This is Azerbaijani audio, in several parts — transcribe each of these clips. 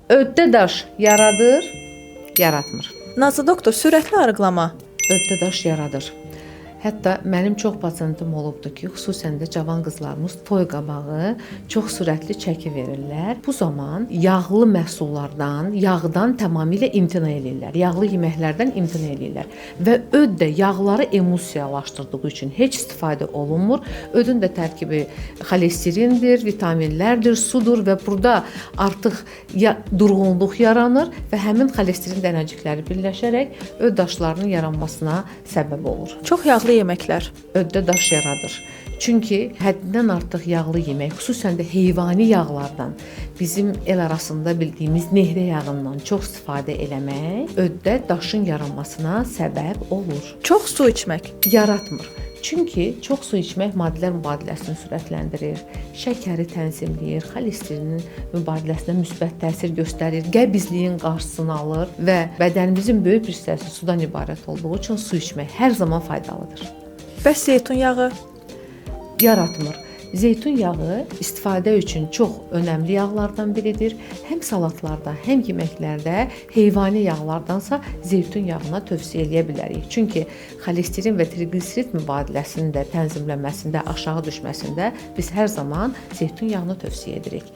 Öddə daş yaradır, yaratmır. Nazlı doktor, sürətli arıqlama. Öddə daş yaradır. Hətta mənim çox pasientim olubdur ki, xüsusən də cavan qızlarımız toy qabağı çox sürətli çəki verirlər. Bu zaman yağlı məhsullardan, yağdan tamamilə imtina eləyirlər. Yağlı yeməklərdən imtina eləyirlər və öd də yağları emulsiyalaşdırdığı üçün heç istifadə olunmur. Ödün də tərkibi xolesterindir, vitaminlərdir, sudur və burada artıq ya durğunluq yaranır və həmin xolesterin dənəcikləri birləşərək öd daşlarının yaranmasına səbəb olur. Çox yağlı yeməklər. Öddə daş yaradır. Çünki həddindən artıq yağlı yemək, xüsusən də heyvani yağlardan, bizim el arasında bildiyimiz nehrə yağından çox istifadə eləmək öddə daşın yaranmasına səbəb olur. Çox su içmək. Yaratmır. Çünki çox su içmək maddələr mübadiləsini sürətləndirir, şəkəri tənzimləyir, xolesterinin mübadiləsinə müsbət təsir göstərir, qəbizliyin qarşısını alır və bədənimizin böyük bir hissəsi sudan ibarət olduğu üçün su içmək hər zaman faydalıdır. Bəs zeytun yağı? Yaratmır. Zeytun yağı istifadə üçün çox önəmli yağlardan biridir. Həm salatlarda, həm yeməklərdə heyvani yağlardansa zeytun yağına tövsiyə eləyə bilərik. Çünki xolesterin və triqliserid mübadiləsinin də tənzimlənməsində, aşağı düşməsində biz hər zaman zeytun yağını tövsiyə edirik.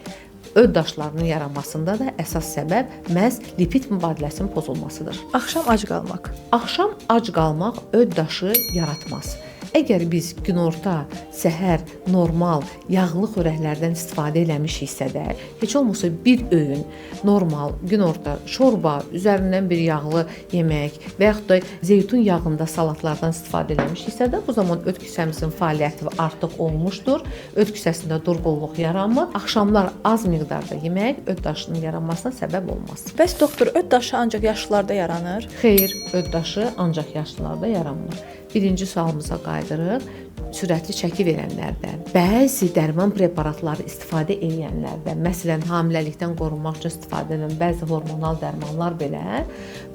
Öd daşlarının yaranmasında da əsas səbəb məhz lipid mübadiləsinin pozulmasıdır. Axşam ac qalmaq. Axşam ac qalmaq öd daşı yaratmaz. Əgər biz günorta, səhər normal yağlı xörəklərdən istifadə eləmişiksə də, heç olmasa bir öğün normal günorta şorba, üzərindən bir yağlı yemək və yaxud da zeytun yağında salatlardan istifadə eləmişiksə də, bu zaman öd kisəmizin fəaliyyəti artıq olmuşdur. Öd kisəsində durğunluq yaranmır. Axşamlar az miqdarda yemək öd daşının yaranmasına səbəb olmaz. Bəs doktor, öd daşı ancaq yaşlılarda yaranır? Xeyr, öd daşı ancaq yaşlılarda yaranmır. Birinci sualımıza qayıdırıq. Sürətli çəki verənlərdə, bəzi dərman preparatları istifadə edənlərdə, məsələn, hamiləlikdən qorunmaq üçün istifadə edilən bəzi hormonal dərmanlar belə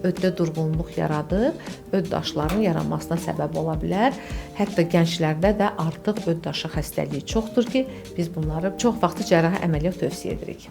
öddə durğunluq yaradır, öd daşlarının yaranmasına səbəb ola bilər. Hətta gənclərdə də artıq öd daşı xəstəliyi çoxdur ki, biz bunları çox vaxtı cərrahi əməliyyat tövsiyə edirik.